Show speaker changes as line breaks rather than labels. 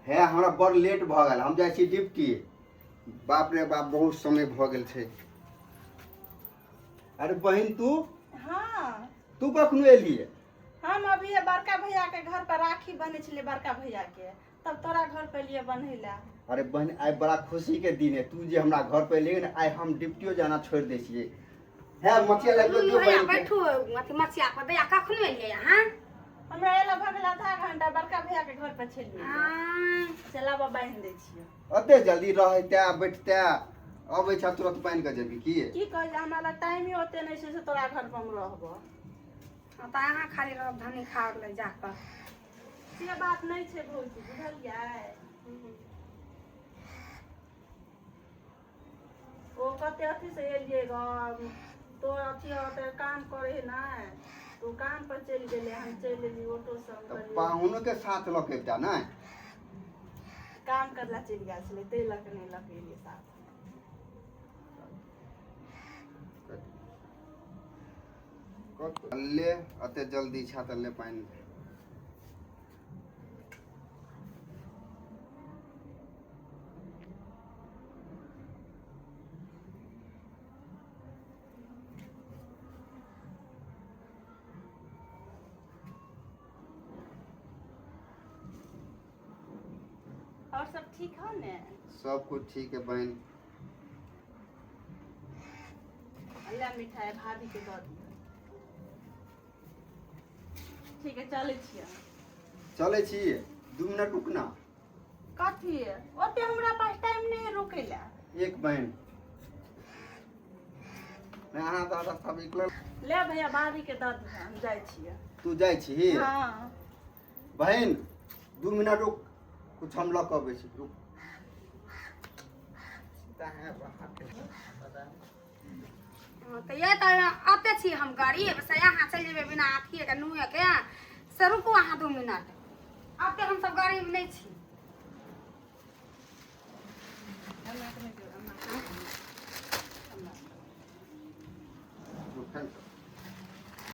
हे हमरा बड़ लेट भऽ गेल, हम जाइ छी ड्यूटी। बाप रे बाप, बहुत समय भऽ गेल छै। अरे बहिन तू?
हाँ।
तू कखनो एलियै?
हम अभी बड़का भैया के घर पर राखी बन्है छलियै बड़का भैया के, तब तोरा घर पर एलियै बन्है लए।
अरे बहिन, आइ बड़ा खुशी के दिन है, तू जे हमरा घर पर एलियै ने, आइ हम ड्यूटियो जाना छोड़ि दै छियै। हे मछिया लागि दियौ
भैया
बहिन के।
बैठू अथी मछिया पर। दैया, कखनो एलियै अहाँ?
हमरा एला भऽ गेल आधा घंटा, बड़का भैया के घर पर छलियै।
आँय।
चलाबा बान्हि दै छियै।
ओते जल्दी रहते बैठते अबै छ, तुरंत बान्हि कऽ जेबी की?
की कहै छै, हमरा लग टाइमे ओते नहि छै से तोरा घर पर हम रहबो।
हँ, तऽ अहाँ खाली रहब धनी खा गेलै जाकऽ।
से बात नहि छै भौजी, बुझलियै? ओ कते अथी से एलियै गाँव, तो अथी होते काम करे है ने, तो काम पर चलि गेलै, हम चलि एलियै ऑटो से। हम
तऽ
कहलियै
पाहुनो के साथ लऽ के अबिता ने।
काम करला चलि गेल छलै, ताहि लऽ कऽ नहि लऽ कऽ एलियै साथ।
ले, अते जल्दी छा तऽ ले पानि।
और सब ठीक हो ने?
सब कुछ ठीक है बहन।
अल्लाह मिठाई भाभी के दऽ दियौ। ठीक है, चलै छियै।
चलै छी, 2 मिनट रुकना।
कथी? ओते हमरा पास टाइम नहीं है रुकै लए।
एक बहन नहि, अहाँ तऽ रास्ता निकलल।
ले भैया, भाभी के दऽ दियौ, हम जाइ छियै।
तू जाइ छी?
हाँ।
बहन, 2 मिनट रुक, कुछ हम लऽ कऽ अबै छी, रुक।
हँ, तऽ ये तऽ अते छी हम गरीब, से अहाँ चलि जेबै बिना अथिए के नुए के? से रुकू अहाँ 2 मिनट, अते हमसब गरीब नहि छी।
हमरा के नहि देब, हमरा।
रुक,